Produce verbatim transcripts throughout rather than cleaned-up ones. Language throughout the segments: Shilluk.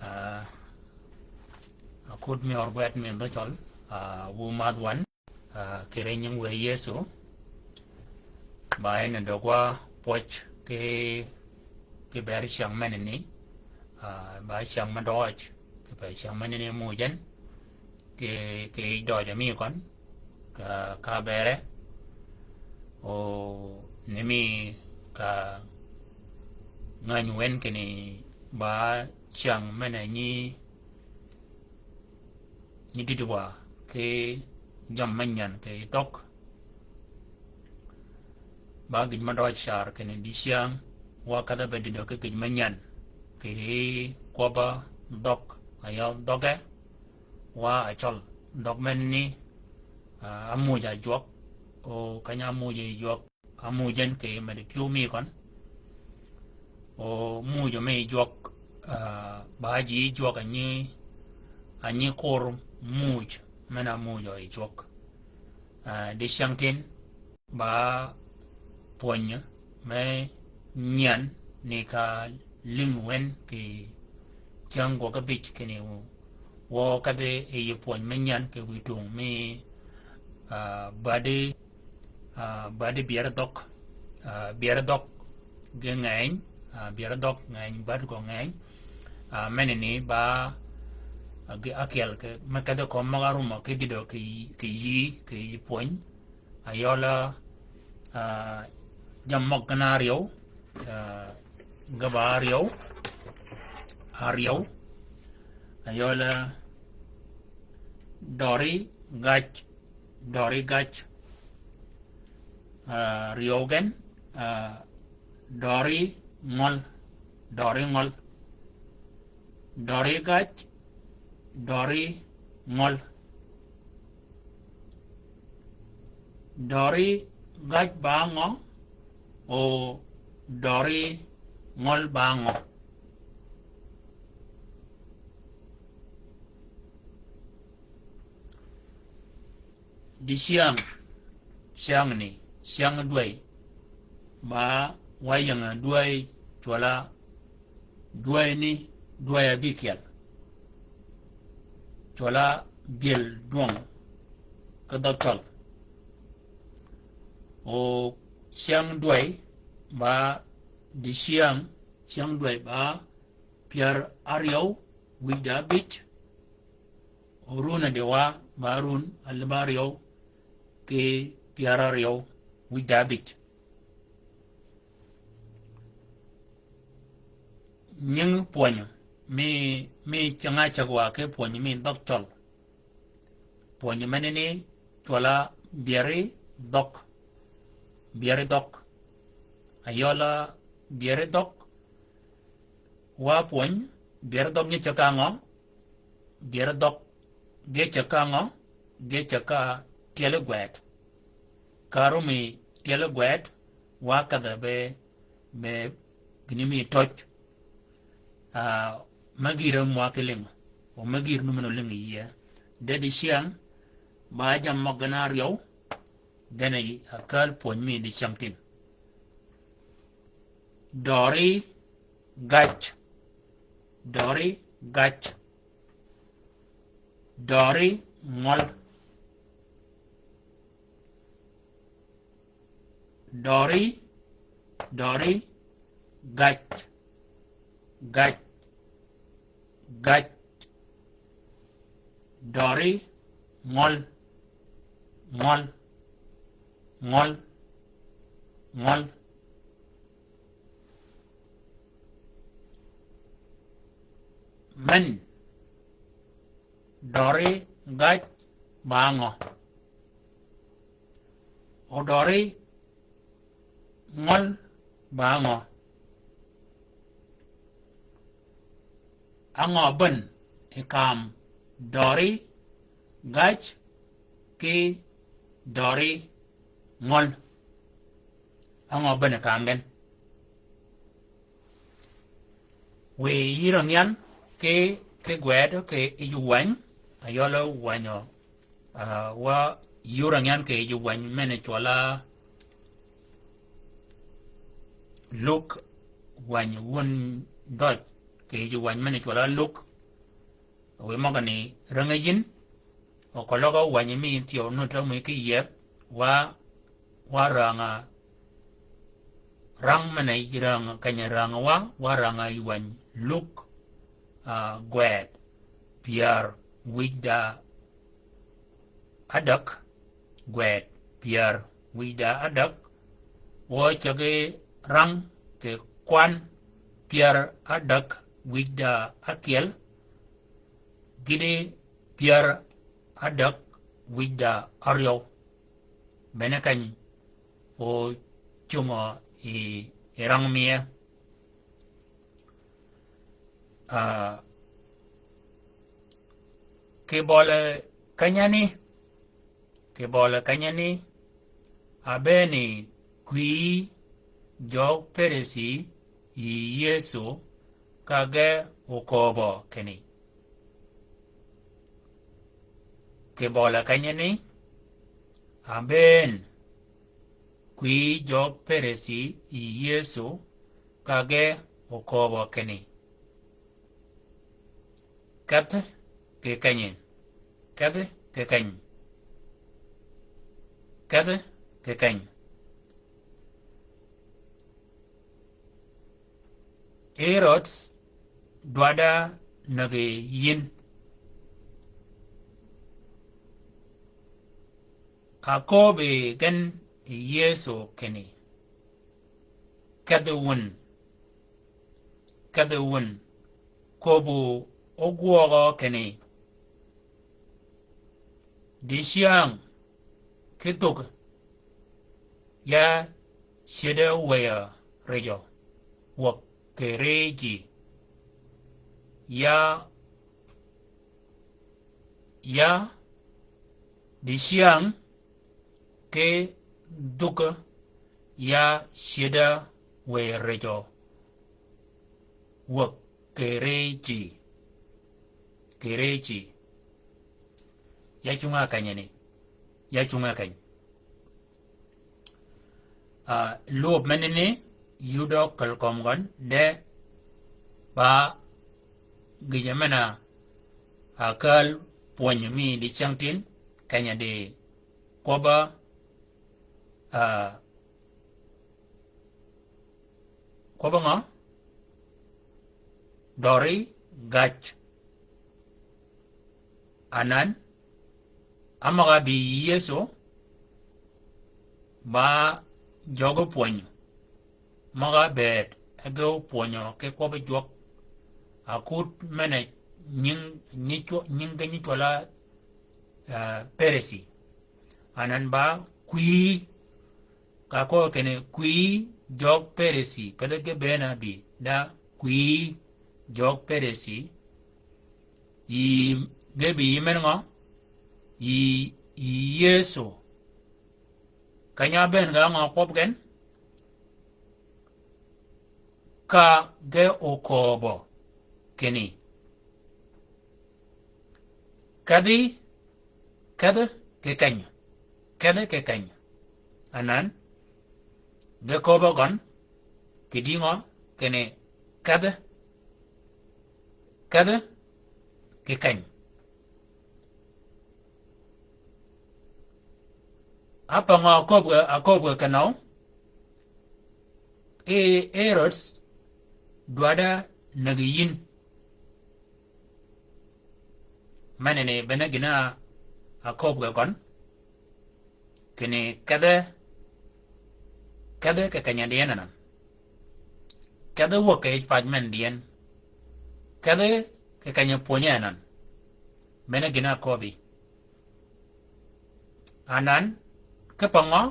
Ah, akut mi ør gwed mi dhø cøl, ah, wu madh wan, ah, kì ri nying wë Yëso. Ba en døgwa pwøj ki, ki bër cyäng menani, ah, ba cyäng me døøj, ki bër cyäng menani mujin, ki, ki døøj mi køn, ka, ka bërë, o ni mi ka ngäny wen kinni ba cyäng men-a nyi, nyi dïdï wa ki jammì me nyän kì dhøg. Ba gïj me døøj car kinni dicäng, wa kadhø be dïdø ki gïj me nyän, kì kwøbb-a dhøg, aya dhøge, wa acøl. Dhøg menani, ah, ámuj a jwøk, o keny-a ámuj a jwøk, ámuj en kì medi pyëw mi køn. O muj mi jwøk, ah, ba ji jwøk a nyi, a nyi kur muj, men-a muj o jwøk. Ah, dicäng tin, ba pwöny me nyän ni ka lïng wen kì cyäng gwøg ábïj kinni wø, wø kadhi yi pwöny me nyän kì wi tung mi, ah, badi, ah, badi byeri dhøg, ah, byeri dhøg gi ngeny, ah, byeri dhøg ngeny, badi gø ngeny, ah, menani ba, ah, gi ákyel kì, me kadhi kömi møg-a rumø ki dïdø kì, kì yï, kì yï pwöny, ayøla, ah, jammì møg gen áryew, ah, ge ba áryew, áryew, ayøla, døri gaj, døri gaj, ah, ryew gen, ah, døri ngøl, døri ngøl, døri gaj, døri ngøl. Døri gaj ba ngø, o døri ngøl ba ngø. Dicäng, cyängni, cyäng dwäy, ba wa ying dwäy cwøl-a dwäyni, dwäy ábïkyel. Cwøl-a byël dwøng ki dhøg cøl. O cyäng dwäy ba dicäng, cyäng dwäy ba pyär áryew wïj da ábïj. O run a diwa ba run alib áryew ki pyär áryew wïj da ábïj. Nying pwöny mi, mi cäng-a cäg wa ki pwöny mi dhøg cøl. Pwöny menani cwøl-a byeri dhøg, byeri dhøg. Ayøla byeri dhøg, wa pwöny, byeri dhøg nyi cäg ka ngø, byeri dhøg, ge cäg ka ngø, ge cäg ka tyeli gwed. Ka rumi tyeli gwed, wa kadhø be, be gïni mi töj. Ah, me gïr mwa ki lïngø, o me gïr nu men-a ólïng yie. De dicäng, ba jammì møg gen áryew, gene yi, akal pwöny mi dicäng tin. Døri gaj, døri gaj, døri ngøl, døri, døri gaj, gaj, gaj, døri ngøl, ngøl, ngøl, ngøl. Men, døri gaj ba ngø? O døri ngøl ba ngø? Á ngø bën i kam døri gaj ki døri ngøl? Á ngø bën i kam gen? Wiy yïr a nyan ki, ki gwed ki yij wäny, ayøl wänyø, ah, wa yïr a nyan ki yij wäny men-a cwøl-a Luk, wäny wun dhøj, ki yij wäny men-a cwøl-a Luk, Wi møgani ränge yïn, o koløg-a wänyi mi thyew nuti mi ki yieb, wa, wa ränga, rang men-a rang, keny-a rang wa, wa ränga yi wäny Luk, ah, gwed, pyär wïj da adäg, gwed, pyär wïj da adäg, wø cägi rang kì kwan pyär adäg wïj da ákyel, gïti pyär adäg wïj da áryew. Bene keny o cungø yi, yi rang mie. Ah, kì bøle kenyani, kì bøle kenyani, abëëni kwï jøg Peresi yi Yëso ka ge okööbø kinni. Kì bøle kenyani, abëën kwï jøg Peresi yi Yëso ka ge okööbø kinni. Kedhi kì kenyi. Kedhi kì keny. Kedhi kì keny. Herod dwaddi nägi yïn. Akööbi gen Yëso kinni. Kedhi wun. Kedhi wun. Köbbu ógwøgø kinni. Dicäng ki dhuk ya ceddi wëy-a rëjø wäg kì ri ji. Ya, ya dicäng ki dhuk ya ceddi wëy-a rëjø wäg kì ri ji. Kì ri ji. Ya cunga kenyani. Ya cunga keny. Ah, lwøb menani yudø käl kömi gøn de ba gïjø men-a ákääl pwönyi mi dicängtïn keny-a di kwøbb-a, ah, kwøbb-a ngø? Døri gaj. Anan, ámøg-a bï Yëso, ba jøgi pwönyi. Møg-a bëëd, e ge opwönyø ki kwøbbi jwøk. Akut men-a nying, nyi cwø-, nying ge nyi cwøll-a, eh, Peresi. Anan ba kwï, ka köög kinni kwï jøg Peresi, pedhe ge bëën-a bï, da kwï jøg Peresi, yi ge bï yi men ngø? Yi, yi Yëso. Keny-a bëën ga ngø kwøb gen? Ka ge okööbø kinni. Kedhi, kedhi kì keny. Kedhi kì keny. Anan, ge kööbø gøn, kì dïngø, kinni kedhi, kedhi kì keny. Ápangø akööb ge, akööb ge kenøw, e Herod dwaddi-a nägi yïn. Menani bene gïn-a akööb ge gøn. Kinni kedhi, kedhi kì keny-a di en anan. Kedhi wäg kì yij pac men di en. Kedhi kì keny-a pwönyi anan. Bene gïn-a akööbi. Anan, ki pangø,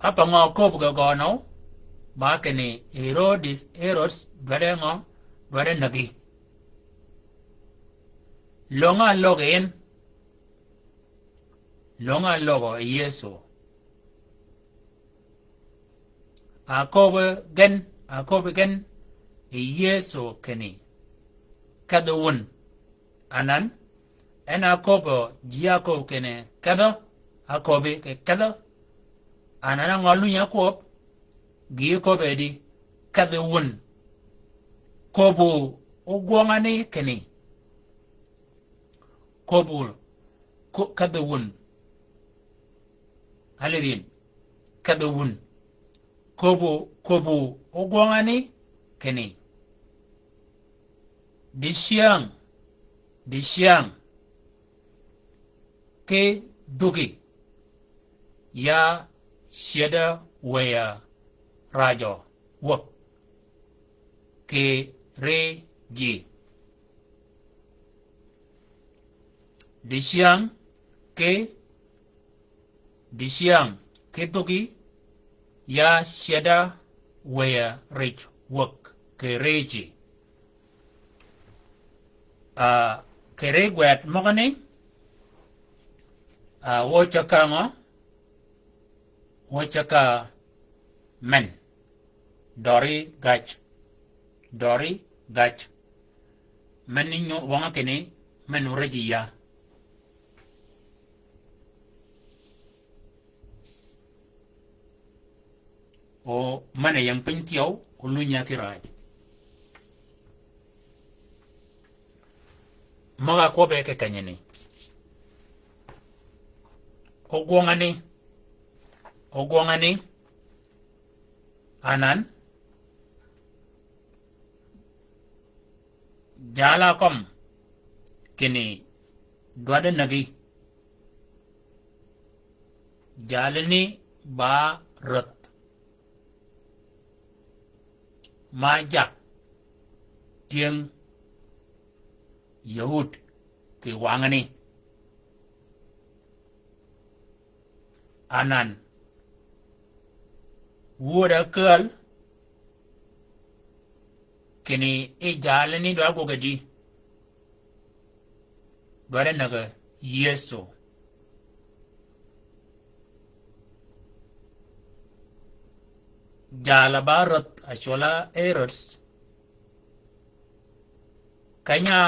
ápangø akööb ge gøn nøw, ba kinni Herodis, Herod dwaddi ngø, dwaddi nägi. Löng-a álöggi en, löng-a álöggø Yëso. Akööb gen, akööb gen yi Yëso kinni, kedhi wun. Anan, en akööb ji akööb kinni, kedhi, akööbi kì kedhi. Anan, ngø lunyi akööb, gï kööb e di, kedhi wun. Kööbu ogwøngani kinni, köbbu, ko-, kedhi wun. Alidhin, kedhi wun. Köbbu, köbbu ogwøngani kinni, dicyäng, dicyäng ki dhöggi ya cyädda wëya rajø wäg kì ri ji. Dicyäng ki, dicyäng ki dhöggi ya cyädda wëya rij wäg kì ri ji. Ah, kì ri gwed møgani, ah, wø cäg ka ngø? Wø cäg ka men. Døri gac. Døri gac. Men ni nyo wønga kinni, men oriji ya. O men-a ying piny thyew, olunya ki raj. Møg-a kwøbbe kì kenyani. Ogwøngani. Ogwøngani. Anan. Jal-a kømm kinni dwaddi nägi. Jalani ba rädh ma jak tyëng Yahud kì wangani. Anan, wöda kääl, kinni yi jalani dwaddi gwøg kì ji. Dwaddi nägi Yëso. Jal-a ba rädh acwøl-a Herods. Keny-a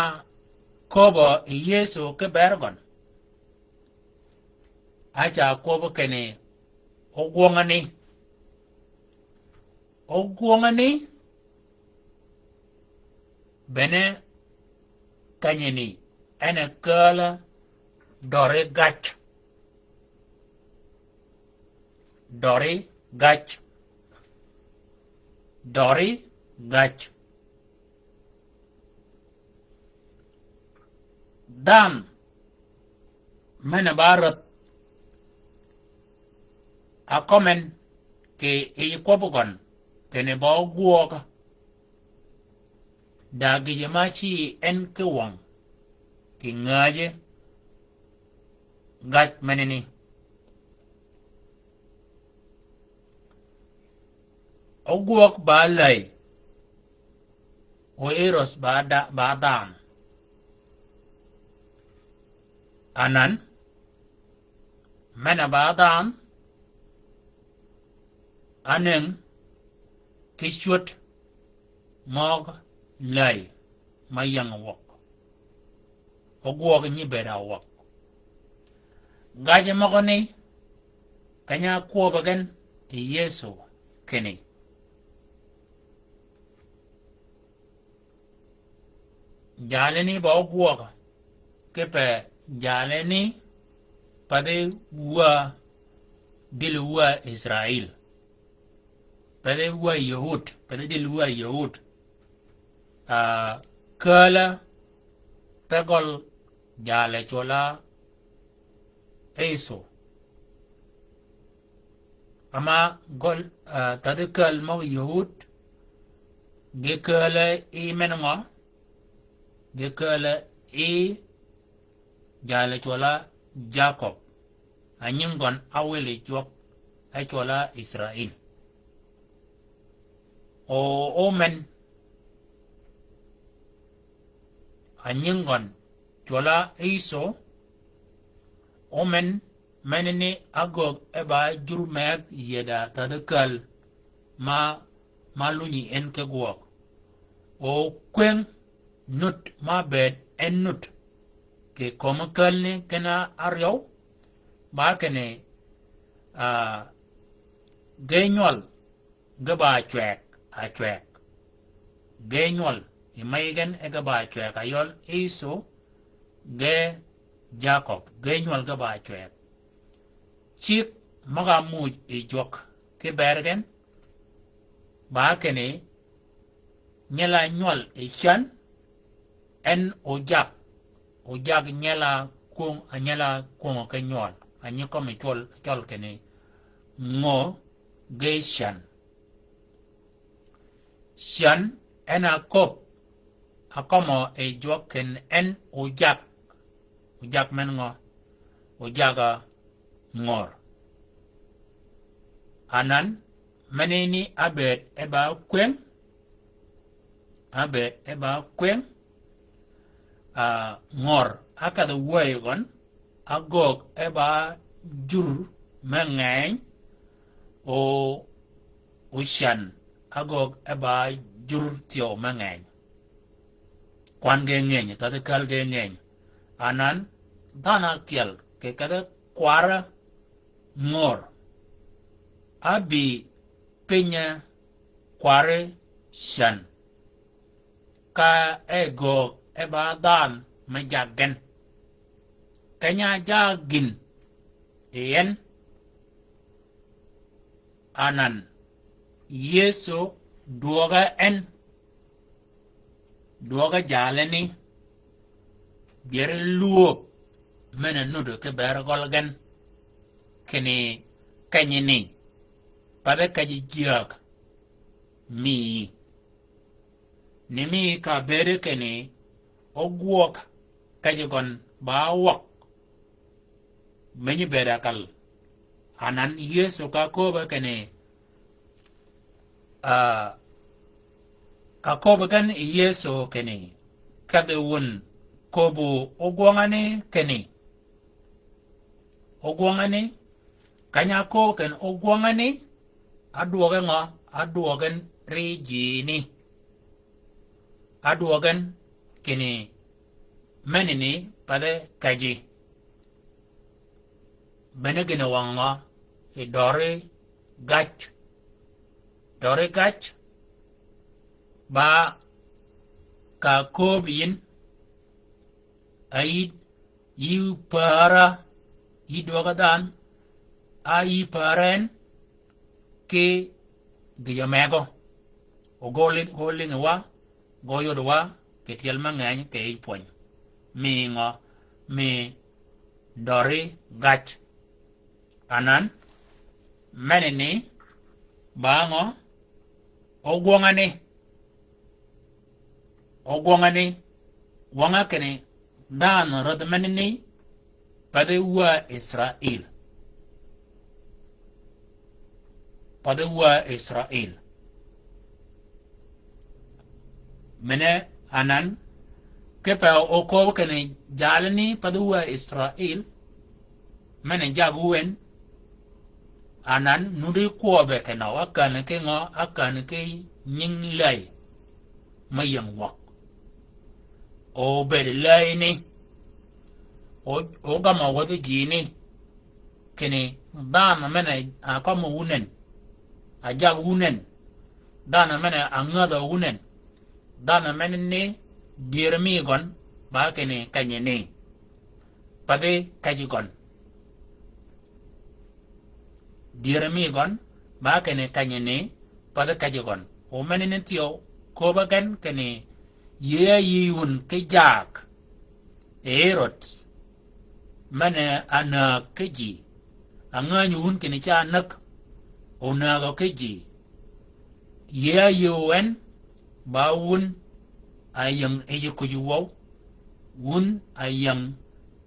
köbbø yi Yëso ki bër gøn. Aca kwøbbi kinni ogwøngani. Ogwøngani bene kenyani en a kääl-a døri gac. Døri gac. Døri gac. Dhanhø men-a ba rädh, a kømmi en kì yij kwøbbi gøn kinni ba ógwøg. Da gïjø ma ci en ki wøng kì ngäji gac menani. Ógwøg ba läy, o Herods ba da-, ba dhanhø. Anan, men-a ba dhanhø, anëng ki cwöd møg läy ma ying wøg. Ógwøg nyi bëëd awøg. Gaji møgø ni, keny-a kwøbbi gen yi Yëso kinni, jalani ba ógwøg, kipe jalani pa dhil wä, dhil wä Israil. Pa dhil wä Yahud, pa dhil wä Yahud. Ah, kääl-a, pe gøl jalani cwøl-a Yëso. Ama gøl, ah, tadhi kääl møg Yahud, ge kääl-a yi men ngø, ge kääl-a yi jalani cwøl-a Jakøb. A nying gøn a wili jwøk, e cwøl-a Israil. O, o men, a nying gøn cwøl-a Yëso, o men, menani agögg e ba jur meg yeda tadhi kääl ma, ma lunyi en ki gwøg. O kwëng nut ma bëëd en nut kì kömi kälani kinni áryew, ba kinni, ah, ge nywøl ge ba cweg, acweg. Ge nywøl, I mey gen e ge ba cweg, ayøl Ecau ge Jakøb, ge nywøl ge ba cweg. Cik møg-a muuj yi jwøk ki ber gen, ba kinni, nyel-a nywøl yi cän, en ojag, ojag nyel-a kwöng, a nyel-a kwöng ki nywøl, a nyi kømmi cwøl, cwøl kinni, ngö ge cän. Cän en a köbb, a kømmø yi jwøk kinni en ojag, ojag men ngø, ojag-a ngör. Anan, menani ábëëd e ba kwëng, ábëëd e ba kwëng, a, ngör, ákedh-a wäy gøn, ágöög e ba jur me ngeny, o, o cän, ágöög e ba jur thyew me ngeny. Kwan ge ngeny, kedhi kal ge ngeny. Anan, dhanhø ákyel, kì kedhi kwarø ngör. Ábï pinye kwarø cän. Ka e göög e ba dhanhø me jag gen. Keny-a jag gïn yi en. Anan, Yëso dwøg-a en, dwøg-a jalani, byeri lwöb men-a nuti ki ber gøl gen, kinni kenyani, pathi kej jyäg mií. Ni mi ka bëëde kinni, ogwøg kej gøn ba wøg, me nyi bëëd akal. Anan Yëso ka köbbe kinni, a, ka köbbe gen Yëso kinni, kedhi wun köbbu ogwøngani kinni, ogwøngani, keny-a ákööb kinni ogwøngani, ádwøge ngø, ádwøgen ri jini. Ádwøgen kinni menani pathi keji. Bene gïn-a wøng ngø, yi døri gac. Døri gac, ba ka kööb yïn, a yï yï pärø, yï dwøg-a dhanhø, a yï pärø en, ki gïjø megø. O gø lï-, gø lïngi wa, gø yod wa, kì tyel me ngeny kì yij pwöny. Mi ngø, mi døri gac. Anan, menani, ba ngø, ogwøngani. Ogwøngani, wøng-a kinni, dhanhø rädhi menani, pathi wa Israil. Pathi wa Israil. Mene anan, kipe okööb kinni jalani pathi wa Israil, men-a jaggi wen, anan nuti kwøbbe kinø, ákän ki ngø, ákän ki nying läy me ying wøg. Obëëd läyni, o, ogam-a wäthi jini, kinni dhanhø men-a ákømmi wunen, ajag wunen, dhanhø men-a ángädhø wunen, dhanhø menani dyër mi gøn, ba kinni kenyani. Pathi keji gøn. Dyër mi gøn, ba kinni kenyani, pathi keji gøn. O menani thyew, köbb-a gen kinni, yï áyï wun ki jaag, Herod, men-a ánäg ki ji, ángänyi wun kinni ca näg, onägø ki ji. Yï áyï wen, ba wun, a ying yij kuj wøw, wun a ying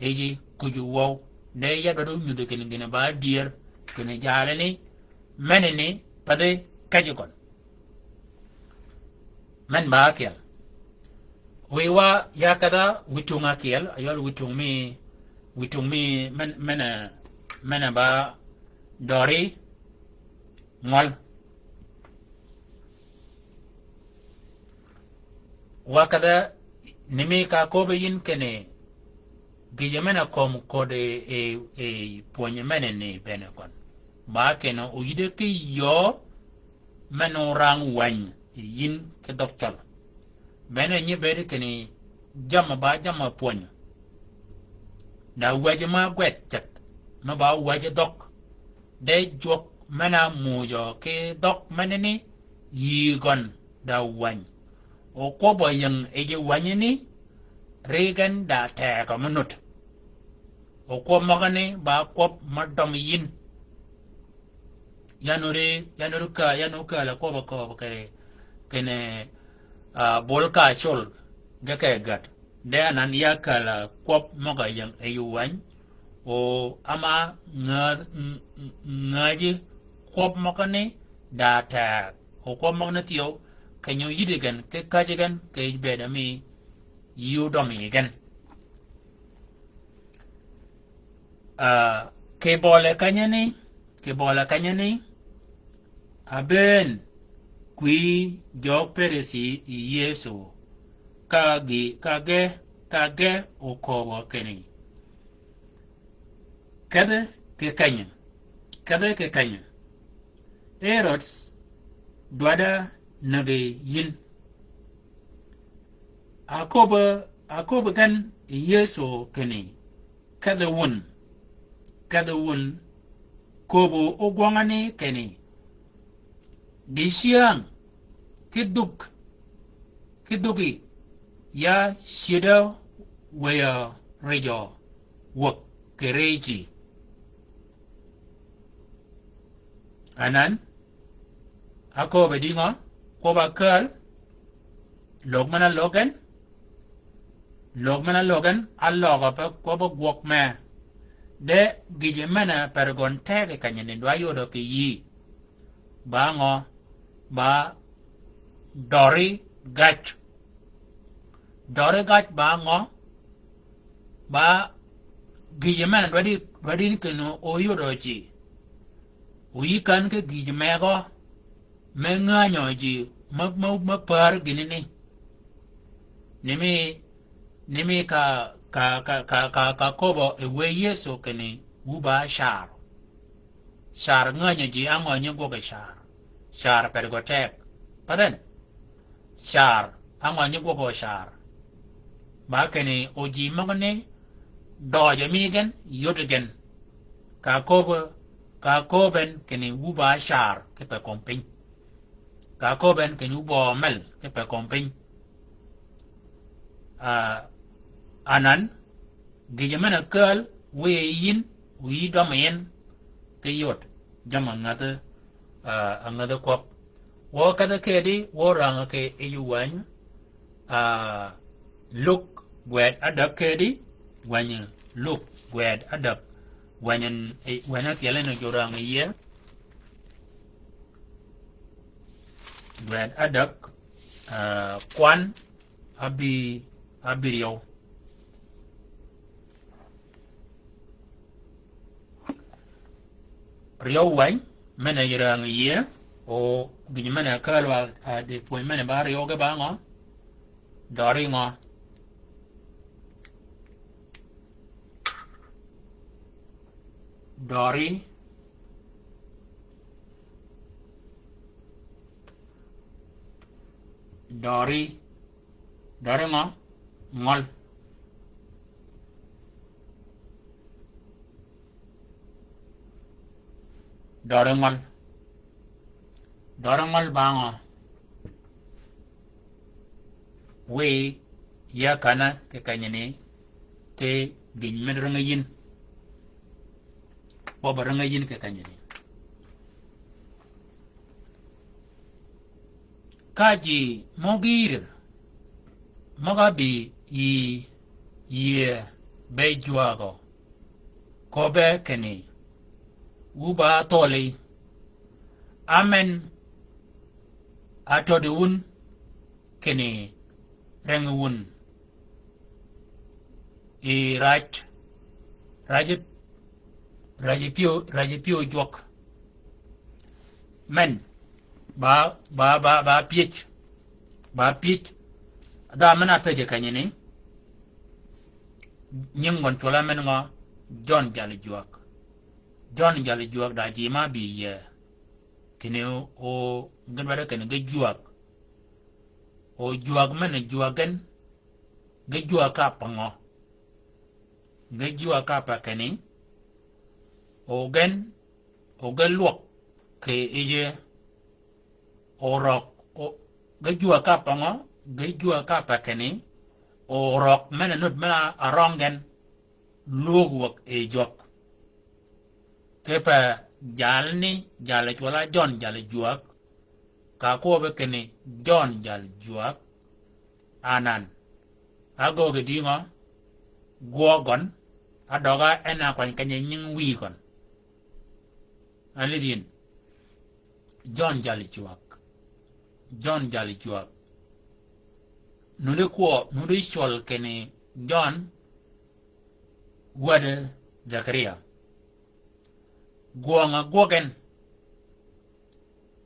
yij kuj wøw. De ya dwaddi nyudhi kinni gïn-a ba dyër, kinni jalani, menani, pathi keji gøn. Men ba ákyel. Wiy wa ya kedha wiy tung ákyel, ayøl wiy tung mi, wiy tung mi men, men, men ba døri ngøl. Wa kedha ni mi ka köbbi yïn kinni, gïjø men-a köm köddi yi, yi, yi pwönyi menani bene gøn. Ba kinni oyïddi ki yöö men-a orang wäny yi yïn ki dhøg cøl. Bene nyi bedi kinni jammì ba jammì pwönyø. Da wäji ma gwed ceth, me ba wäji dhøg. De jwøk men-a muuj ki dhøg menani, yï gøn da wäny. O kwøb-a ying yij wänyi ni, ri gen da tegø me nud. O kwøb møgani ba kwøb me dømi yïn. Yan udi, yan udi ka, yan udi ka la kwøb-a kööb kì, kinni, ah, bol ka col ge ke gad. De anan ya ka la kwøb møg-a ying yij wäny. O ama ngäj-, ng-, ng-, ngäji kwøb møgani da teg. O kwøb møgani thyew, keny-a óyïddi gen, ki käjji gen, kì yij bëëd mi yï ódømi gen. Ah, kì bøle kenyani, kì bøle kenyani, abëën kwï jøg Perisi yi Yëso, ka gi, ka ge, ka ge okööbø kinni. Kedhi kì kenyø, kedhi kì kenyø. Herod dwaddi nägi yïn. Aköbbi, aköbbi gen yi Yëso kinni, kedhi wun, kedhi wun, köbbi ógwøngani kinni, gi cyäng, ki dhug, ki dhugi, ya cyëddi wëyø rïjø wäg kì rïjji. Anan, aköbbi dïngø, kwøb-a kääl, lög men-a lög gen, lög men-a lög gen, aløgø pe kwøb-a gwøg mee. De gïjø men-a per gøn teg kenyani dwa yodø kì yï. Ba ngø, ba døri gac. Døri gac ba ngø, ba gïjø men-a dwaddi, dwaddi kinni óyodø ji. Oyï kän ki gïjø megø, me ngänyø ji, me, me, me pär gïnani. Ni mi, ni mi ka, ka, ka, ka, ka, ka köbbi yi wëy Yëso kinni wu ba car. Car ngänyø ji, á ngø nyi gwøg yi car? Car per gø teg. Path en? Car, á ngø nyi gwøg yi car? Ba kinni o ji møgani døjø mi gen, yod gen. Ka köbbi, ka köbbi en kinni wu ba car ki pe kömi piny. Ka köbbi en kinni wu bø mel ki pe kömi piny. Ah, anan, gïjø men-a kääl wiy yïn, wiy dømi yïn, ki yod, jammì angädhi, ah, angädhi kwøb. Wø kedhi kedi, wø rangø kì yij wäny, ah, Luk gwed adäg kedi, wänyi Luk gwed adäg, wänyi, wänyi átyel ni jo rangø yie. Gwed adäg, ah, kwan, abi, abiryew. Ryew wäny, men-a yï rangø yie, o gïn men-a kälø wa, ah, di pwöny men-a ba ryew ge ba ngø? Døri ngø? Døri. Døri. Døri ngø? Ngøl. Døri ngøl. Døri ngøl ba ngø? Wiy ya känni kì kenyani, kì gïn men-a räng-a yïn. Bøbø räng-a yïn kì kenyani. Ka ji mø gïïr, møg-a bï yï yie be jwägø, köbbe kinni, wu ba thøli, ámen, átöddi wun, kinni reng wun. I raj, raj, raj pyëw, raj pyëw jwøk. Men, ba, ba, ba, ba pyëj, ba pyëj. Dha men-a pëjji kenyani, nying gøn cwøl-a men ngø? Jøn jalli jwäg. Jøn jalli jwäg da ji ma bï yie. Kinni o, gïn waddi kinni ge jwäg. O jwäg men-a jwäg gen, ge jwäg ka pa ngø? Ge jwäg ka pa kinni, o gen, o ge lwøg kì yije, o røg, o, ge jwäg ka pa ngø? Ge jwäg ka pa kinni, o røg men-a nud men-a røng gen, lwög wäg yi jwäg. Kipe jalni, jal cwøl-a Jøn jal jwäg, ka kwøbbi kinni Jøn jal jwäg, anan. Agöggi dïngø, gwøg gøn, adøga en a kwany keny-a nying wïy gøn. Alidh yin. Jøn jal jwäg. Jøn jal jwäg. Nuti kwø, nuti cwøl kinni Jøn wäd Zakaria. Gwøng-a gwøg en.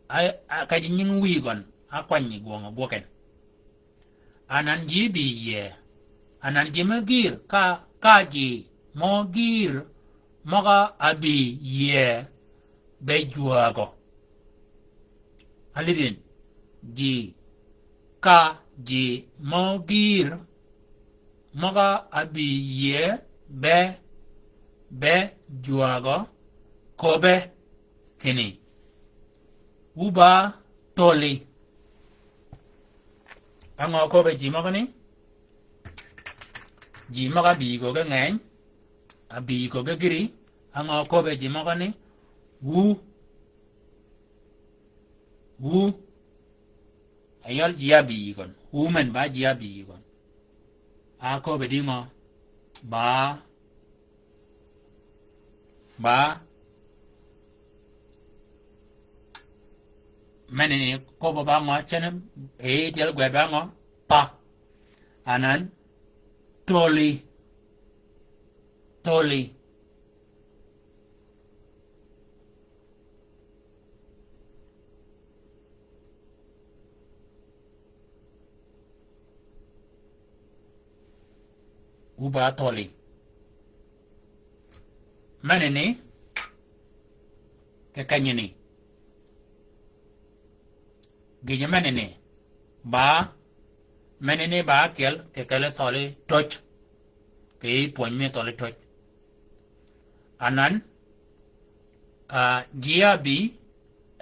A, a, ka ji nying wïy gøn, a kwany gwøng-a gwøg en. Anan ji bï yie. Anan ji me gïïr, ka, ka ji mø gïïr, møg-a bï yie be jwägø. Alidh yin, ji, ka, ji mø gïïr, møg-a bï yie be, be jwägø, köbbe kinni, wu ba thöli. Á ngø köbbe ji møgani? Ji møg-a bï yï köbbe ngeny, a bï yï köbbe gïri, á ngø köbbe ji møgani? Wu, wu, ayøl ji a bï yï gøn, wu men ba ji a bï yï gøn. A köbbe dïngø? Ba, ba, men ni köbbe ba ngø cene, e tyel gwed ba ngø? Pa. Anan, thöli, thöli. Wu ba thöli. Menani, kì kenyani. Gïjø menani, ba, menani ba ákyel, kì kelli thøli töj. Kì pwönyi mi thøli töj. Anan, a, ji a bï,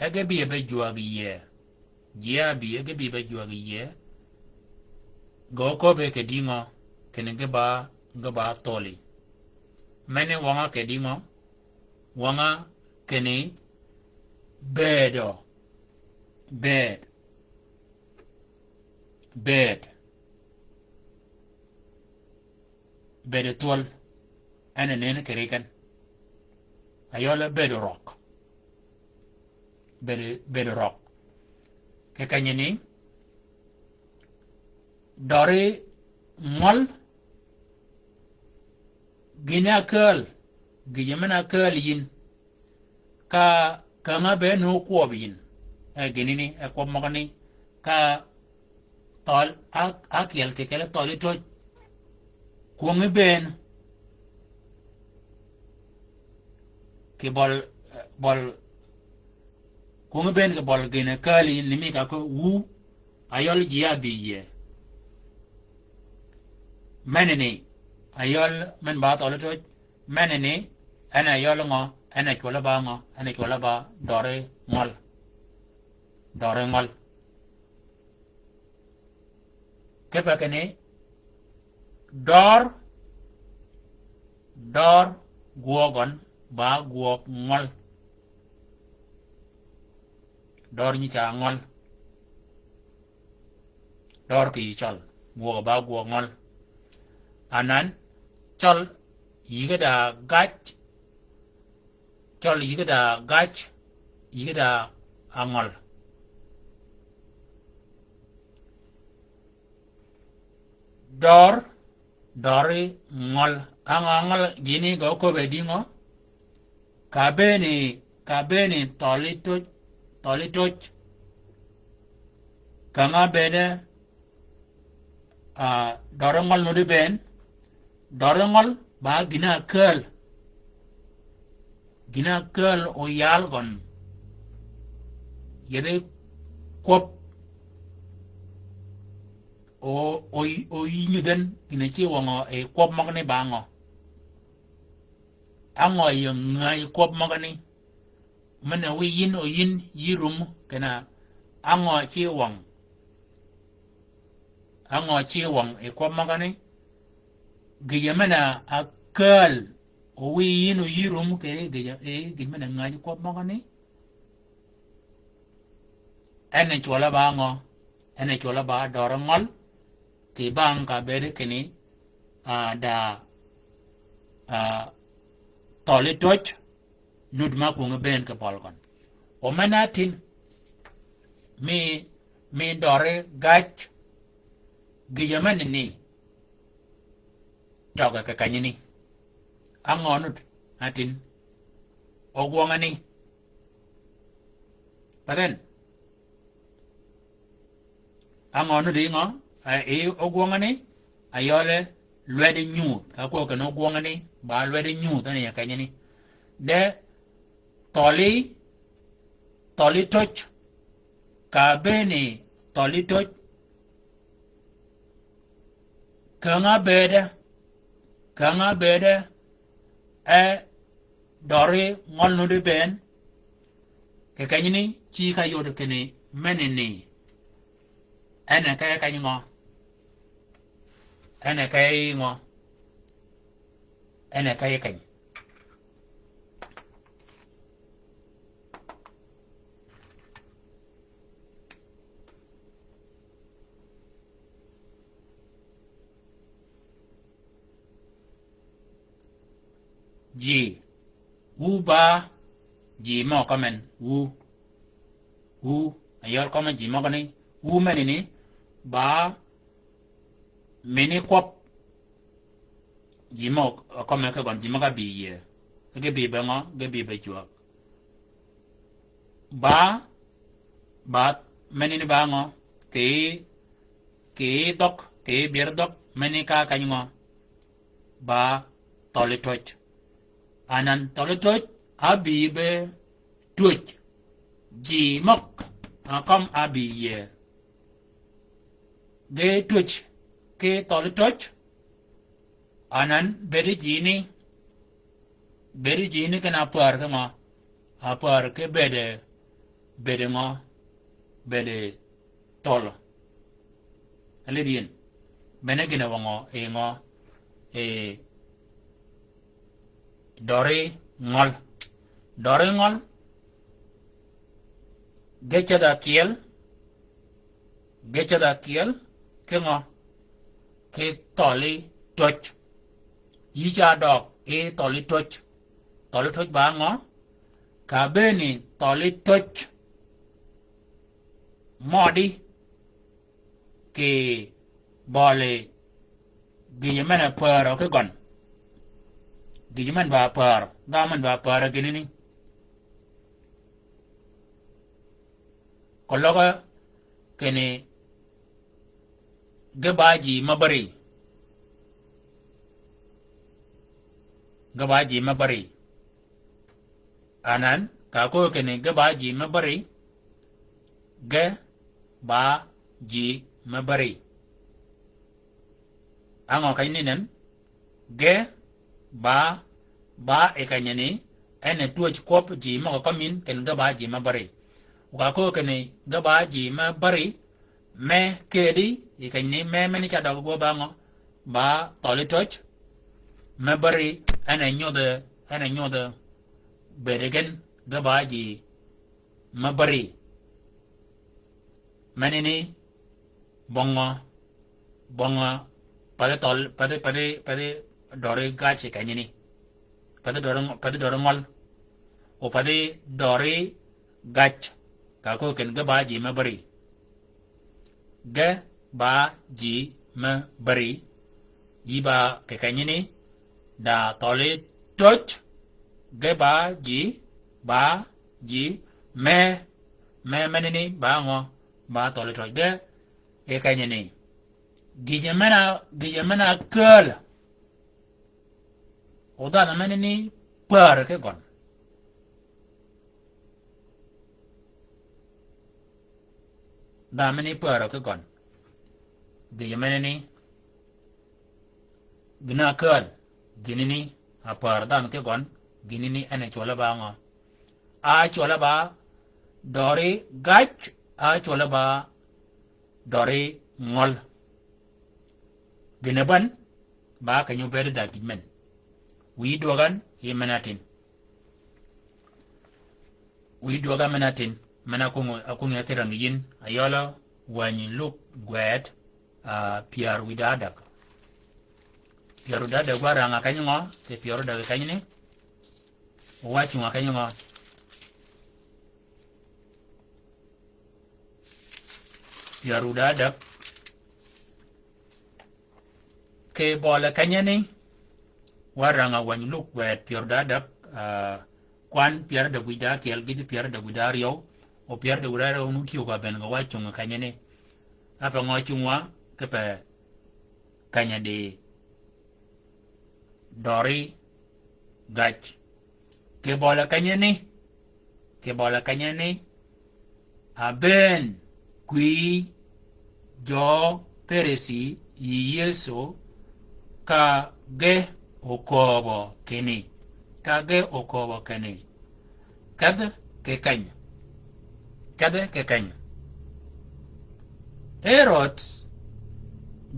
e ge bï e be jwäg yie. Ji a bï, e ge bï e be jwäg yie. Gø köbbe kì dïngø, kinni ge ba, ge ba thöli. Meni wøng-a kì dïngø, wøng-a kinni bëëdø, bëëd, bëëd. Bëëd thwöl, en a nënni kì ri ken. Ayøl bëëd røg. Bëëd, bëëd røg. Kì kenyani, døri ngøl, gïn-a ákääl, gïjø men-a ákääl yïn. Ka, ka ng'a be nöög kwøb yïn. E gïnani, e kwøb møgani. Ka thøl, a, ákyel kì kelli thøli töj. Kwöngi bënn. Kì bøl, bøl, kwöngi bënn kì bøl gïn-a ákääl yïn ni mi ka köbbi wu, ayøl ji a bï yie. Menani, ayøl men ba thøli töj, menani, en a ayøl ngø, en a cwølle ba ngø, en a cwølle ba døri ngøl. Døri ngøl. Kipe kinni, dør, dør gwøg gøn, ba gwøg ngøl. Dør nyi ca ngøl. Dør kì yï cøl. Gwøg ba gwøg ngøl. Anan, cøl yïge da gaj. Cøl yïge da gaj, yïge da angøl. Dør, døri ngøl. Angø, angøl gïni gø köbbe dïngø? Ka bënni, ka bënni thøli töj, thøli töj. Ka ng'a bënni, a, døri ngøl nuddi bënn, døri ngøl ba gïn-a ákääl. Gïn-a ákääl oyal gøn. Yethi kwøb. O, o, o yï nyudh en, gïn-a cï wøngø yi kwøb møgani ba ngø? Á ngø yï ngäj kwøb møgani? Men-a wiy yïn o yïn yï rum kinni á ngø cï wøng? Á ngø cï wøng yi kwøb møgani? Gïjø men-a ákääl o wiy yïn o yï rum kì gïjø, e, gïn men-a ngäj kwøb møgani? En a cwøl-a ba ngø? En a cwøl-a ba døri ngøl, kì bang ka bëëde kinni, a, da, a, thøli töj, nud ma kwöngi bënn kì bøl gøn. O men-a tïn, mi, mi døri gaj, gïjø men-a ni, tøgø kì kenyani. Á ngø nud, a tïn, o gwøngani. Pathen. Á ngø nud yi ngø? E, yi ogwøngani, ayøle lwedi nyuudh. Ka kwøb kinni ogwøngani, ba lwedi nyuudh, en yi kenyani. De thøli, thøli töj. Ka bënni thøli töj. Käng-a bëëde, käng-a bëëde, e døri ngøl nudi bënn, kì kenyani cï ka yod kinni menani. En a ke keny ngø? En a ke ngø? En a ke keny. Ji. Wu ba. Ji mø comment. Wu. Wu. Ayøl comment ji mø gani. Wu menani. Ba. Mini kwøb. Ji mø comment ke gøn ji mø ka bi yie. Ge bi be ngø, ge bi be jwøk. Ba, ba, menani ba ngø, kì, kì dhøg, kì byër dhøg, menani ka kany ngø, ba thøli töj. Anan thøli töj, a bi be twöj. Ji møg, a køm a bi yie. Ge twöj, kì thøli töj, Anan bëëdi jini, bëëdi jini kinni apär ki ngø? Apär ki bëëdi, bëëdi ngø? Bëëdi thøl. Alidh yin. Bene gïn-a wøngø yi ngø? Yi døri ngøl. Døri ngøl. Ge cädh ákyel, ge cädh ákyel, ki ngø? Ki thøli töj. Yï ca døg yi thøli töj. Thøli töj ba ngø? Ka bënni thøli töj mødi kì bøli gïjø men-a pärø ki gøn. Gïjø men ba pärø, dhanhø men ba pärø gïnani. Keløg kinni ge ba ji me bäri. Ge ba ji me bäri. Anan, ka áköög kinni ge ba ji me bäri, ge ba ji me bäri. Á ngø keny ni nen? Ge, ba, ba yi kenyani, en a twöj kwøb ji møg-a kømmin, kinni ge ba ji me bäri. O ka áköög kinni ge ba ji me bäri, me kedi, yi kenyani, me, menani ca døg gwø ba ngø? Ba thøli töj, me bäri, en a nyodh, en a nyodh bëëdi gen, ge ba ji me bäri. Menani, bøngø, bøngø, pathi thøl, pathi, pathi, pathi døri gaj yi kenyani. Pathi døri, pathi døri ngøl. O pathi døri gaj. Ka áköög kinni ge ba ji me bäri. Ge ba ji me bäri. Yï ba kì kenyani. Da thøli töj. Ge ba ji, ba ji, me, me menani, ba ngø? Ba thøli töj. Ge, yi kenyani. Gïjø men-a, gïjø men-a ákääl. O dhanhø menani pärø ki gøn. Dhanhø menani pärø ki gøn. gïjø menani, gïn-a kääl, gïnani, a pär dhanhø ki gøn, gïnani en a cwølle ba ngø? A cwølle ba døri gac, a cwølle ba døri ngøl. Gïn-a bän, ba keny-a obëëd da gïj men. Wïyi dwøg-a yi men-a tïn. Wïyi dwøg-a men-a tïn. Men-a kwøng-, a kwøng-a ki rang yïn, a yøl-a wänyi Luk gwed, a, pyär wïdá däg. Pyär wïdá däg wa rang-a keny ngø, kì pyär wïdá däg keny ni. Wa cunga keny ngø. Pyär wïdá däg. Kì bøle kenyani, wa rang-a wänyi Luk gwed pyär wïdá däg, a, kwan pyär wïdá däg wïdá ákyel, gïti pyär wïdá däg wïdá áryøw, o pyär wïdá däg wïdá áryøw nu tyëw ka bënn gø wa cunga kenyani. Ápe ngø cungwa, kipe keny-a di døri gac. Kì bøle kenyani, kì bøle kenyani, abëën kwï jø Peresi yi Yëso ka ge okööbø kinni, ka ge okööbø kinni. Kedh kì keny. Kedh kì keny. Herod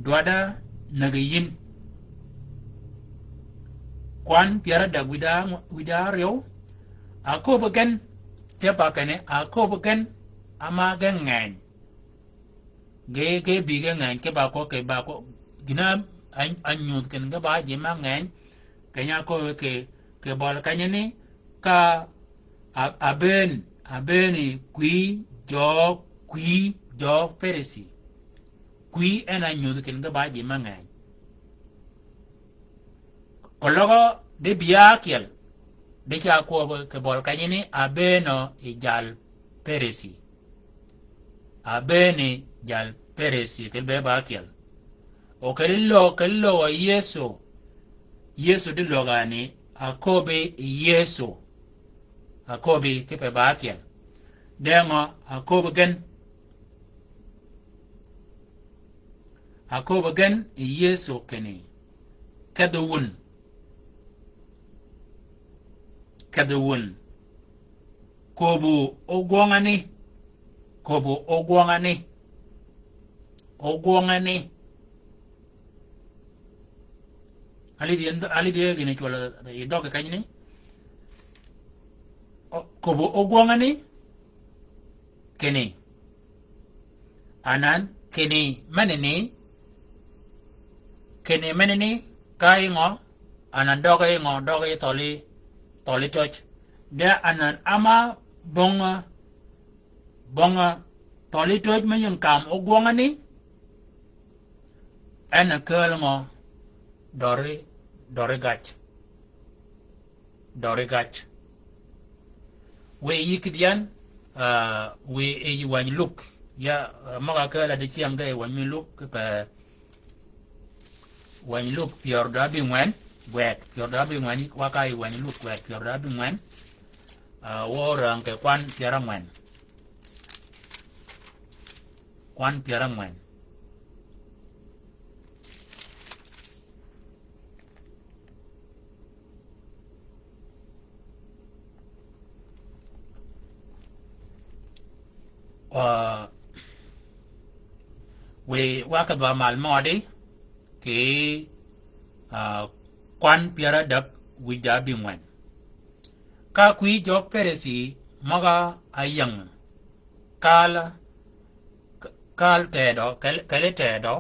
dwadda nägi yïn. Kwan pyär ádäg wïdá, wïdá áryøw. Aköbbi gen, kipe kinni, aköbbi gen, ama ge ngeny. Ge, ge bï ge ngeny, kipe ko, kipe ko, gïn-a, a, anyudh kinni ge ba ji ma ngeny, keny-a köbbi kì, kì bøle kenyani, ka a, abëën, abëën kwï jø, kwï jø Peresi. Kwï en a nyudhi kinni ge ba ji me ngeny. Keløg di bï ákyel, di ca kwøb kì bøl kenyani abëën yi jal Peresi. Abëën yi jal Peresi, kelli be ba ákyel. O kelli lø, kelli lø wa Yëso. Yëso di løg-a ni, aköbbi Yëso. Aköbbi kipe ba ákyel. Dengø aköbbi gen. Aköbbi gen yi Yëso kinni, kedhi wun. Kedhi wun. Köbbu ogwøng-a ni. Köbbu ogwøng-a ni. Ogwøng-a ni. Alidhi, alidhi gïn-a cwøl yi døg kenyani. O, köbbu ogwøng-a ni. Kinni. Anan, kinni, menani. Kinni, menani, ka yi ngø, anan døg yi ngø, døg yi thøli, thøli töj. De anan ama bong, bong, thøli töj me ying kam ogwøng-a ni, en a kääl ngø, døri, døri gac. Døri gac. Wiy yi kïdhi yan, ah, wiy yi wänyi Luk. Ya, ah, møg-a kääl-a dicyäng ge wänyi Luk, pe wänyi Luk pyär da bïngwen, gwed, pyär da bïngwen, wa ka yi wänyi Luk gwed, pyär da bïngwen. Ah, wa orang kì kwan pyär angwen. Kwan pyär angwen. Ah, wiy wa kì dhwa mal mødi, kì, ah, kwan pyär adäg wïj da bïngwen. Ka kwï jøg Peresi møg-a áyäng kal, kal tedø, kel-, kelli tedø,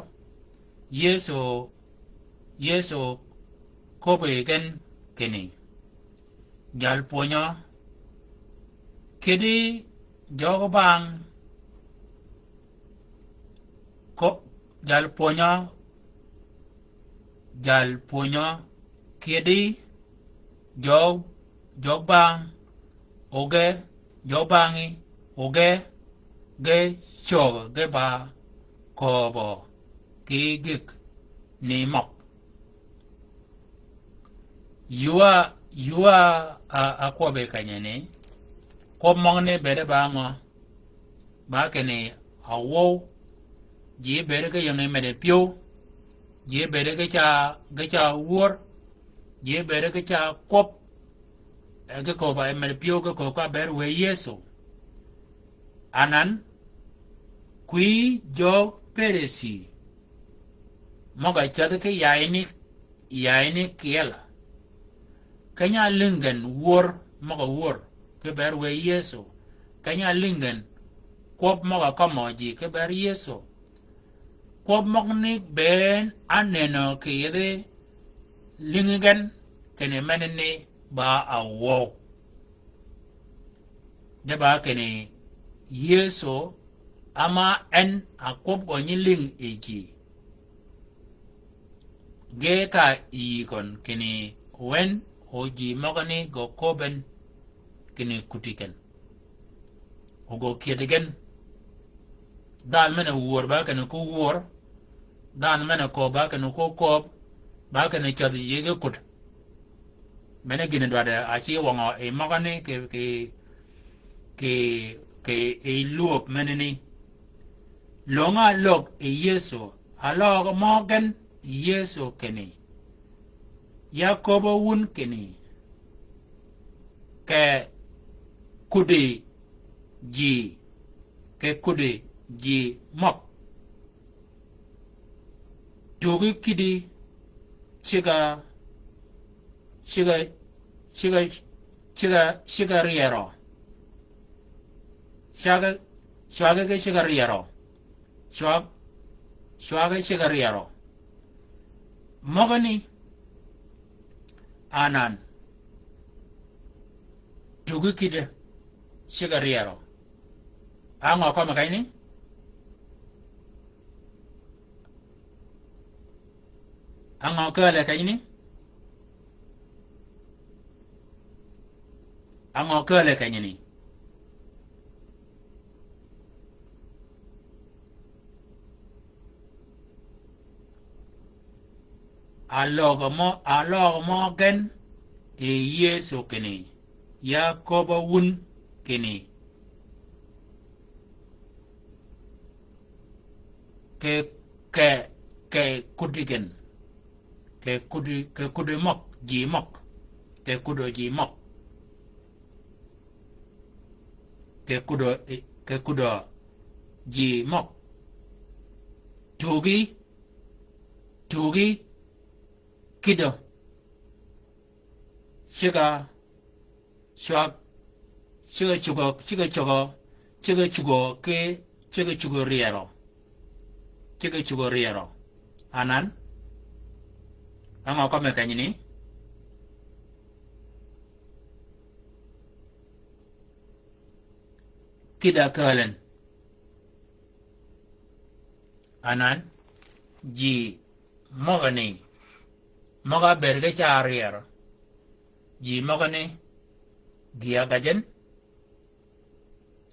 Yëso, Yëso köbbi gen kinni, jal pwönyø, kidi jøg bang, ko-, jal pwönyø, jal pwönyø, kidi jøg, jøg bang, oge, jøg bangi, oge, ge cög ge ba köbø ki gïg ni møg. Ywa, ywa a, a kwøbbi kenyani, kwøb møgani bëëde ba ngø, ba kinni awøw, Ji bëëde ki yingi mede pyëw. Ji bëëde ki ca, ki ca wör. Ji bëëde ki ca kwøb. E ki kööb a mede pyëw ki kööb ka ber wë Yëso. Anan, kwï jø Perësi møg-a cädhi ki yayni, yayni kyel. Keny-a álïng gen wör møg-a wör ki ber wë Yëso. Keny-a álïng gen kwøb møg-a kømmø ji ki ber Yëso. Kwøb møgani bënn ánënø kì yedhi lïngi gen kinni menani ba a wøw. De ba kinni Yëso ama en a kwøb gø nyi lïng yi ji. Ge ka yï køn kinni wen o ji møgani gø köbben kinni kudi gen. O gø kyedi gen. Dhanhø men-a wör ba kinni ko wör. Dhanhø men-a kööb ba kinni ko kööb. Ba kinni cädhi ji ge kud. Men-a gïn-a dwaddi a ci wøngø yi møgani kì, kì, kì, kì yi lwöb menani. Löng-a álög yi Yëso, áløg mø gen yi Yëso kinni, ya köbb-a wun kinni, ke kudi ji, ke kudi ji møg. Tugi kidi cigg-a, cigg-a, cigg-a, cigg-a, cigg-a ryerø. Cwaggi, cwaggi ki cigg-a ryerø. Cwag, cwaggi cigg-a ryerø. Møgani anan. Tugi kidi cigg-a ryerø. Á ngø kømmi kenyni? Á ngø kääle kenyni? Á ngø kääle kenyni? Áløg mø, áløg mø gen yi Yëso kinni, ya köbb-a wun kinni, ke, ke, ke kudi gen. Ke kudi, ke kudi møg, ji møg. Ke kudi ji møg. Ke kudi, ke kudi ji møg. Tugi, tugi kidi cigg-a cwag, cigg-a cugø, cigg-a cugø, cigg-a cugø ki, cigg-a cugø ryerø. Cigg-a cugø ryerø. Anan. Á ngø kømmi kenyni? Kidi-a käälen. Anan. Ji møgani, møg-a bëëd ge ca ryerø. Ji møgani, gï-a gajjen,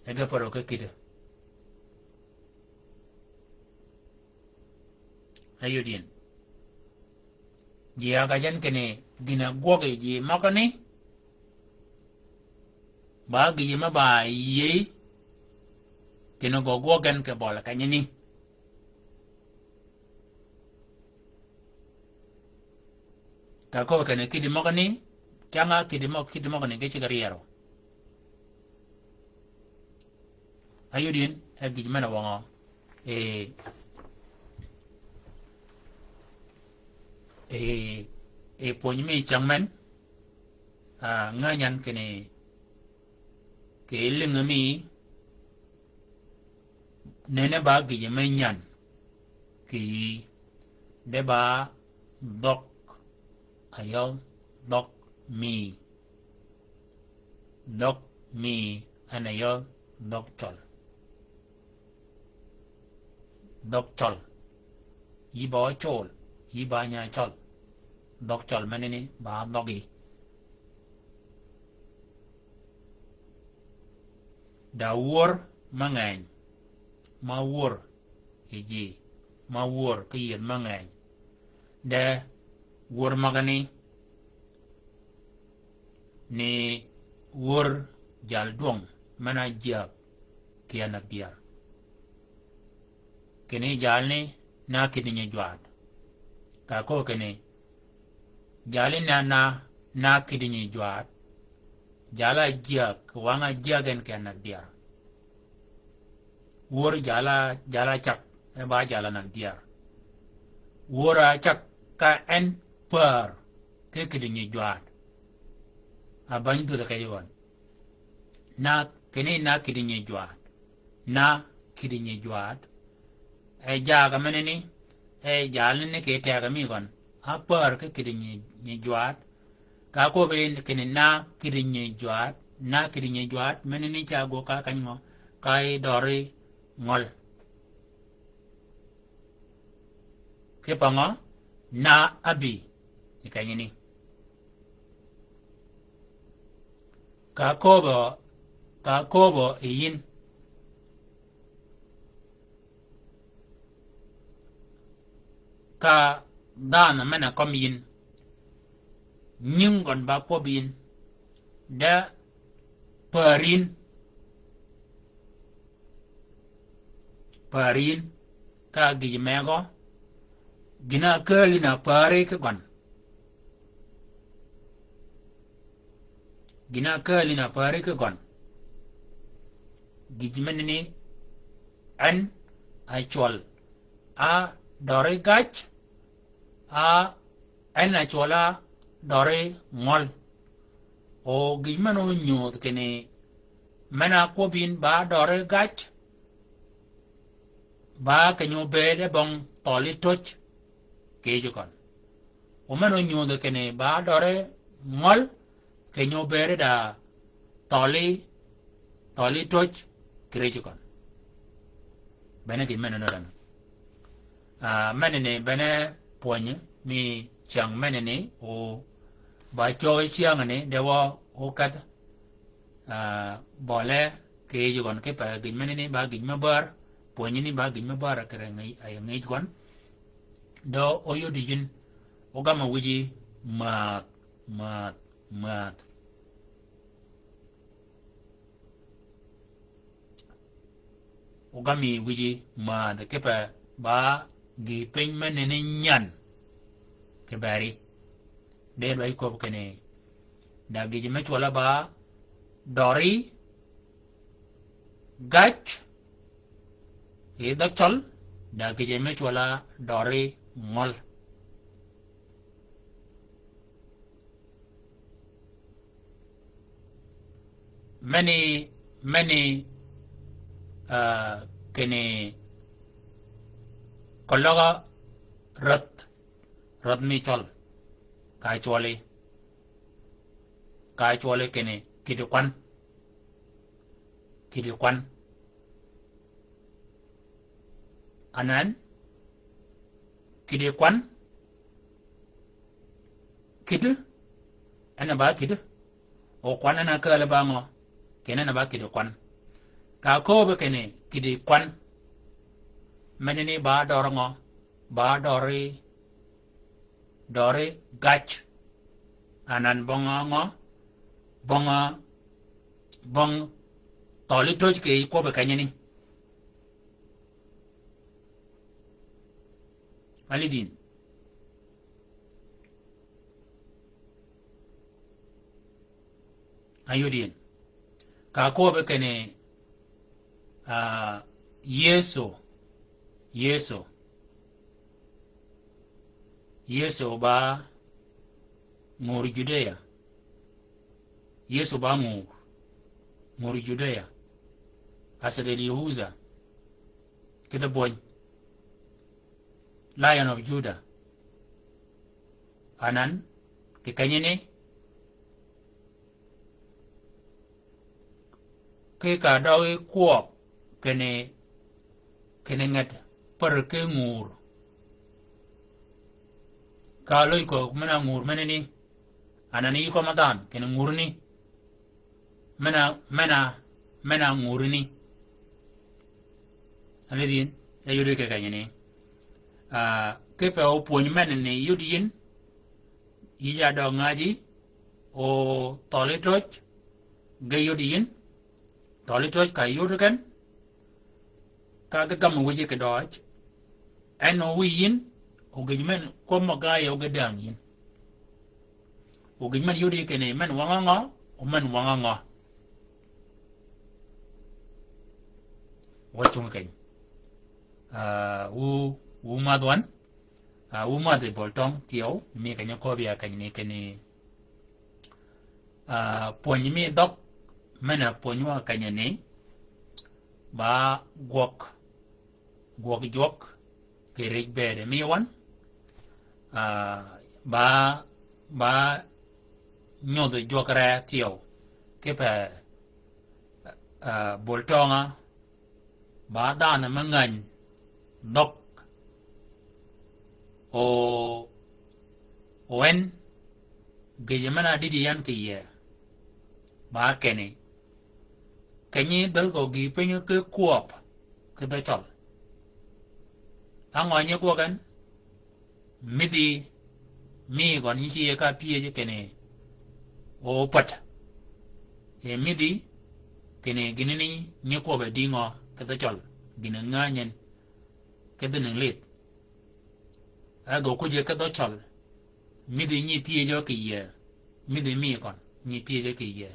e ge pärø ki kidi. Ayod yin. Ji-a gajjen kinni gïn-a gwøg yi ji møgani, ba gïj me ba yïëy, kinni gø gwøg gen kì bøli kenyani. Ka köbbi kinni kidi møgani, cang-a kidi møg-, kidi møgani ge cigg-a ryerø. Ayod yin, e gïj men-a wøngø. Ee, ee, ee pwöny mi cäng men, a, ngänyan kinni, kì lïngi mi, nene ba gïj me nyan, kì yï, de ba dhøg, ayø, dhøg mi. Dhøg mi en a yø dhøg cøl. Dhøg cøl. Yï ba cøl, yï ba nya cøl. Dhøg cøl menani ba dhøgi. Da wör me ngeny, ma wör yi ji, ma wör ki yïëdh me ngeny. De wör møgani ni wör jal dwøng men-a jyäg ki en a byär. Kinni jalni na kïddi nyi jwaat. Ka kööb kinni jalni na, na, na kïddi nyi jwaat. Jal-a jyäg, wang-a jyäg en kì anag dyar. Wör jal-a, jal-a cag, e ba jal-a nag dyar. Wör-a cag ka en pär ki kïddi nyi jwaat. A bany dhudhi kej wan. Na, kinni na kïddi nyi jwaat. Na kïddi nyi jwaat. E jaag-a menani, e jalni ni kì teg-a mi gøn. A pär ki kïddi nyi, nyi jwaat. Ka kööb kinni na kïddi nyi jwaat, na kïddi nyi jwaat, menani ca gwøg ka keny ngø, ka yi døri ngøl. Kipe ngø, na ábï, yi kenyani. Ka kööbø, ka kööbø yi yïn. Ka dhanhø men-a kømmi yïn. Nying gøn ba kwøbbi yïn. De pär yïn. Pär yïn. Ka gïj megø. Gïn-a kääl yïn a päri ki gøn. Gïn-a kääl yïn a päri ki gøn. Gïj menani en a cwøl. A døri gac. A en a cwøl a døri ngøl. O gïj men-a onyudh kinni men-a kwøbbi yïn ba døri gac. Ba keny-a obëëd e bong thøli töj kì yij gøn. O men-a onyudhi kinni ba døri ngøl, keny-a obëëd da thøli, thøli töj kì yij gøn. Bene gïn men-a nodøn. Ah, menani bene pwönyi mi cyäng menani o ba cøg cyängani de wa okedh ah, bøle kì yij gøn kipe gïj menani ba gïj me bär, pwönyi ni ba gïj me bär kì reng a yi ngïj gøn. De óyodi yïn, ógam-a wïji määdh, määdh, määdh. Ógam-a wïji määdh kipe ba gï piny me neni nyan kì beri. De dwaji köbbi kinni da gïj me cwøl-a ba døri gac, yi dhøg cøl, da gïj me cwøl-a døri ngøl. Meni, meni, ah, kinni keløg-a rädh, rädh mi cøl, ka cwøli, ka cwøli kinni kïddi kwan, kïddi kwan. Anan, kïddi kwan, kïddi, en a ba kïddi. O kwan en a kääl ba ngø, kinni en a ba kïddi kwan. Ka köbbi kinni kïddi kwan. Menani ba døri ngø, ba døri, døri gac. Anan bong-a ngø, bong-a, bong thøli töj kì kwøbbi kenyani. Alidin. Ayudin. Ka köbbi kinni, ah, Yëso. Yëso. Yëso ba ngör Judeya. Yëso ba ngör. Ngör Judeya. Asad el Yehudha. Kidhi bwöny. Lion of Judah. Anan, kì kenyani, ki ka døgi kwøb kinni, kinni nget pär ki ngör. Ka løj kwøb men-a ngör menani, anan yï kømmi dhanhø, kinni ngörni. Men-a, men-a, men-a ngörni. Alidin, e yudi kì kenyani. Ah, kipe opwönyi menani yudi yïn, yï ja døg ngäji, o thøli töj, ge yudi yïn, thøli töj ka yudi gen, ka ge gam wïji kì døøj, En o wiy yïn, o gïj men kwøb mø gaye o ge däng yïn. O gïj men yodi kinni men wang-a ngø, o men wang-a ngø. Wa cung keny. Ah, wu, wu madh wan. Ah, wu madh yi bol tøng thyew, mi keny-a köbbi ya keny ni kinni. Ah, pwönyi mi dhøg, men-a pwönyi wa keny-a ni, ba gwøg, gwøg jwøk, kì rij bëëde mi wan. Ah, ba, ba nyodh jwøk re thyew, kipe, ah, bol tøng-a, ba dhanhø me ngäny dhøg. O, o en, gïjø men-a dïdï yan kì yie. Ba kinni. Keny-a dhäl gø gïï piny ki kwøb, ki dhø cøl. Á ngø nyi gwøg en, midhi, mi gøn nyi ci ye ka pyëj kinni, o pät. E midhi, kinni gïn ni nyi kwøb e dï ngø, ki dhø cøl, gïn-a ngänyi en, ki dhø nïng lidh. E gø kuj-a ki dhø cøl, midhi nyi pyëjø kì yie, midhi mi gøn, nyi pyëjø kì yie,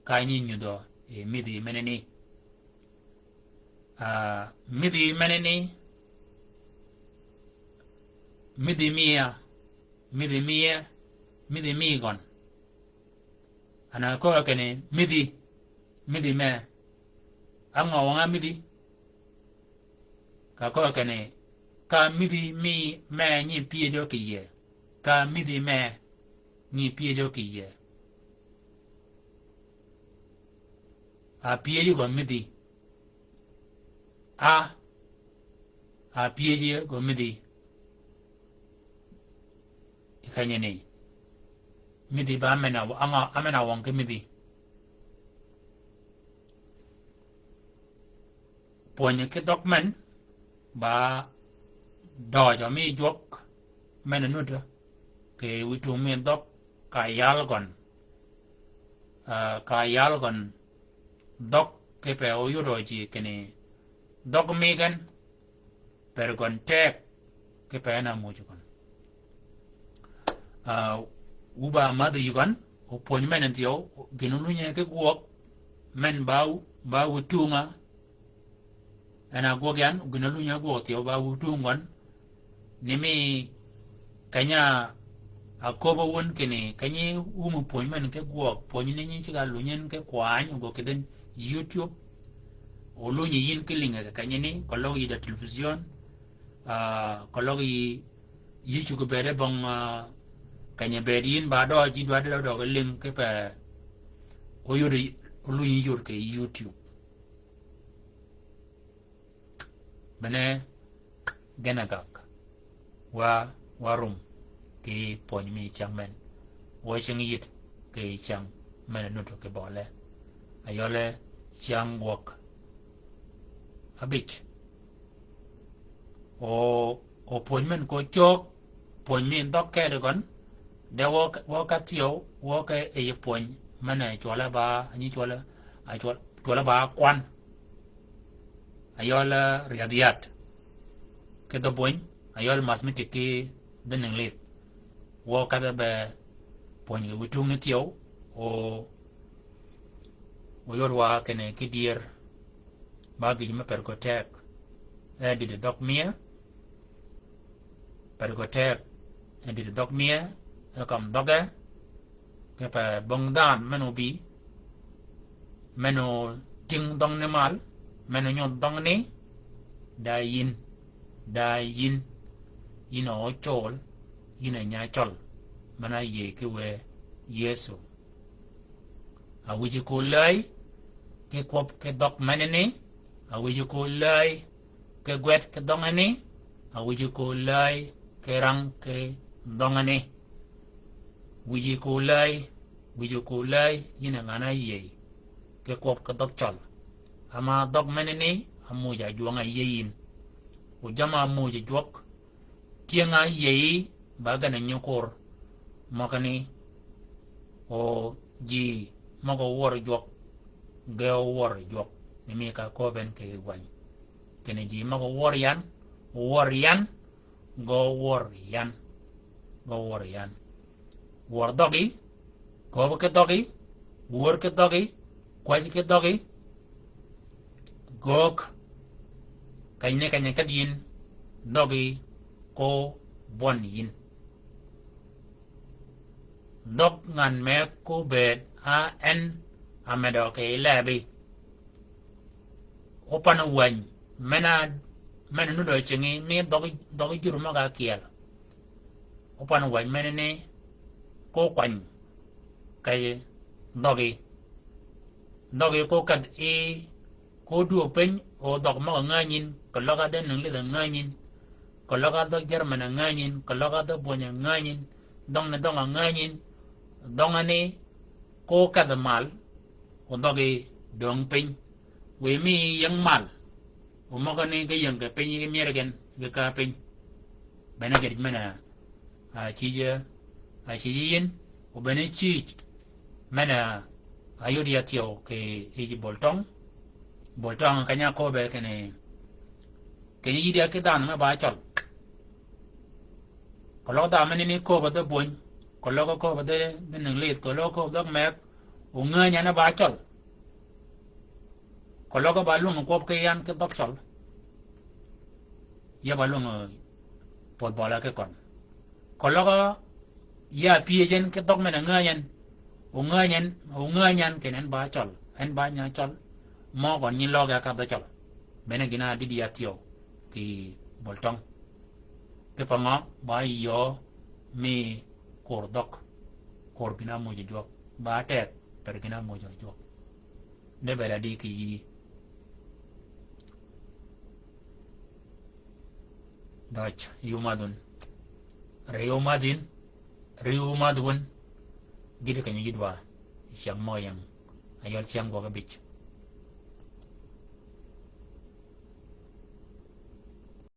ka nyi nyudhø, e midhi menani. Ah, midhi menani, midhi mi ya, midhi mi ye, midhi mi gøn. Ana köö kinni midhi, midhi me. Á ngø wang-a midhi. Ka köö kinni, ka midhi mi me nyi pyëjø kì yie. Ka midhi me nyi pyëjø kì yie. A pyëjø gø midhi. A, a pyëjø gø midhi. I keny-a ni. Midhi ba men-a, á ngø, á men-a wøng ki midhi. Pwönyi ki dhøg men, ba døjø mi jwøk men-a nudø. Kì wi tung mi dhøg ka yal gøn. Ah, ka yal gøn dhøg kipe oyudø ji kinni dhøg mi gen, per gøn teg, kipe en a muuj gøn. Ah, wu ba madh yi gøn, o pwönyi men thyew, gïn olunye ki gwøg, men ba wu, ba wu tunga, en a gwøg yan, gïn olunye gwøg thyew ba wu tung gøn, ni mi keny-a aköbbi wun kinni, keny-a wumi pwönyi men ki gwøg, pwönyi ni nyi ceg-a lunyi en ki kwany, ogø kidhin YouTube, olunyi yïn ki lïnge kì keny-a ni, keløg yi da television, ah, keløg yi, yi cuggi bëëde bøng, ah, keny-a bëëd yïn ba døøj yi dwaddi døøj døøj lïng kipe, oyod, olunyi yod kì YouTube. Bene gen a gag. Wa, wa rum ki pwönyi mi cyäng men. Wa cyäng yït ki cyäng men nuti ki bøle. Ayøle cyäng gwøg. Abïj. O, o pwönyi men ko cög, pwönyi mi dhøg kedi gøn, de wø, wø ka thyew, wø ke yi pwönyi, men a cwøle ba, nyi cwøle, a cwøl-, cwøle ba kwan. Ayøl, eh, riyadiyat. Ki dhø bwöny, ayøl mathematics ki dhø nïnglith. Wø kadhe be pwönyi wi tung ni thyew, o, o yod wa kinni ki dyër, ba gïj me per ko teg. E dïdï dhøg miye, per ko teg, e dïdï dhøg miye, e kam dhøge, kipe bong dhanhø men obï, men oting dhøngni mal, men onyodh dhøngni, da yïn, da yïn, yïn a ócol, yïn a nya cøl, men-a áyïëy ki wë Yëso. Awïji ko läyi ki kwøb ki dhøg menani, awïji ko läyi ki gwed ki dhøngani, awïji ko läyi ki rang ki dhøngani. Wïji ko läyi, wïji ko läyi, yïn a ngan-a áyïëy ki kwøb ki dhøg cøl. Ama dhøg menani, amuuj a jwøng-a áyïëy yïn. O jamm-a amuuj a jwøk, tyëng-a áyïëy yï, ba gen a nyukur. Møgani, o ji møg-a owør jwøk, ge owør jwøk, ni mi ka kööb en kì gwany. Kinni ji møg-a owør yan, Wör yan, gø wör yan, gø wör yan. Wör dhøggi, kööb ki dhøggi, wör ki dhøggi, kwäj ki dhøggi, göög, keny ni keny-a kedh yïn, dhøggi ko bwøn yïn. Dhøg ngan me ko bëëd a en a medø kì lebi. Opan wäny, men-a, men-a nuddø cingi, mi dhøggi, dhøggi jur møg-a kyeel. Opan wäny men-a ni, ko kwany, kì dhøggi. Dhøggi ko kedh i, ko dwöög piny, o dhøg møg-a ngänyin, keløg a dhø English a ngänyin, keløg a dhø German a ngänyin, keløg a dhø bwöny a ngänyin, dhøng ni dhøng a ngänyin, dhøng-a ni, ko kedh mal, o dhøggi döng piny. Wiy mi ying mal, o møg-a ni ge ying kì piny, ge myër gen, ge kaa piny. Bene gïn men-a, a cïj, a cïj yïn, o bene cïj men-a, a yod ya thyew kì yij Boltøng. Boltøng keny-a köbbe kinni, kinni yïddi a ki dhanhø me ba cøl. Keløg dhanhø men-a ni kööb a dhø bwöny, keløg kööb a dhø, dhø English, keløg kööb dhøg meg, o ngänyi yan ba cøl. Keløg ba lwøng kwøb ki yan ki dhøg cøl. Ya ba lwøng, eh, pödh bøla ki køn. Keløg ya pyëj en ki dhøg men-a ngänyi en. O ngänyi en, o ngänyi en kinni en ba cøl. En ba nya cøl. Mø køn nyi løg ya ka dhø cøl. Bene gïn-a dïd ya thyew kì Boltøng. Kipe ngø ba yöö mi kur dhøg, kur gïn-a muuj a jwøk. Ba teg, per gïn-a muuj a jwøk. Ni bëëd adi kì yïí. Døj, yï ómadh wun. Ri ómadh yïn, ri ómadh wun. Gïti keny-a yïdwa. Cyäng mø ying. Ayøl cyäng gwøg ábïj.